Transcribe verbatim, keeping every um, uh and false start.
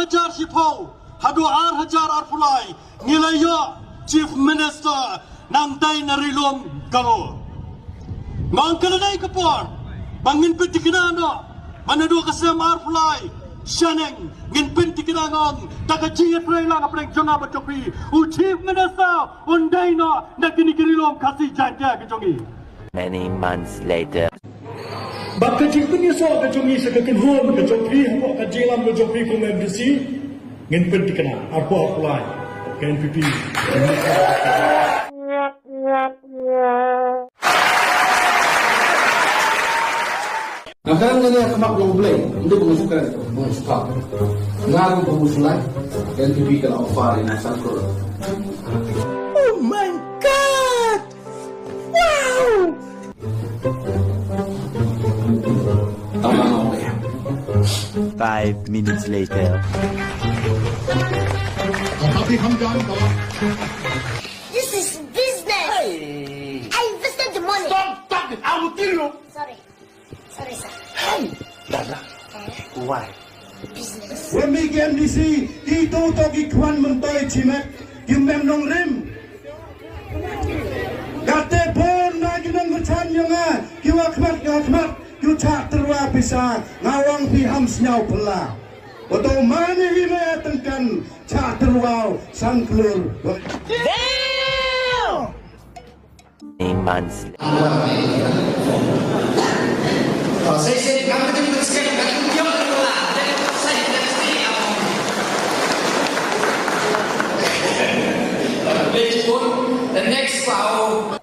Hajar shiphew haduh ar hajar arphew lai ngi la ïoh Chief Minister nangtai na Ri Lum Garo. Nga ong ka la dei ka por ba ngin pynthikna noh, ba naduh ka snem arphew lai shaneng ngin pynthikna, nga ong da ka jingïatreilang hapdeng jong nga bad jong phi, u Chief Minister un dei noh na kine ki Ri Lum Khasi Jaiñtia ki jong ngi. Many months later. Bad ka jingpynïasoh ka jong ngi sha ka kynhun ka jong phi hapoh ka jingïalam ka jong phi kum u M D C, ngin pynthikna arphew arphew lai ka N P P. Nga kren kane ha khmat jong U Blei, ym dei ba nga shu kren, ba nga shu kham. Nga ruh ba nga shu lai, ka N P P ka la offer ïa nga san klur. Oh my God! Wow! Five minutes later. This is business. Hey. I invested the money. Stop talking. I will kill you. Sorry. Sorry, sir. Hey, Dada. Why? Business. Wei mi ki M D C, kito to ki khwan myntoi chimet, ki mem nongrim. Kate bun na ki nongkyrshan jong nga, ki wa khmat, ki wa khmat, ki wa chah tyrwa pisa, nga ong phi ham sñiaw phylla. Uto u man hi me tyngkan, chah tyrwa san klur. Damn! Months. The next round.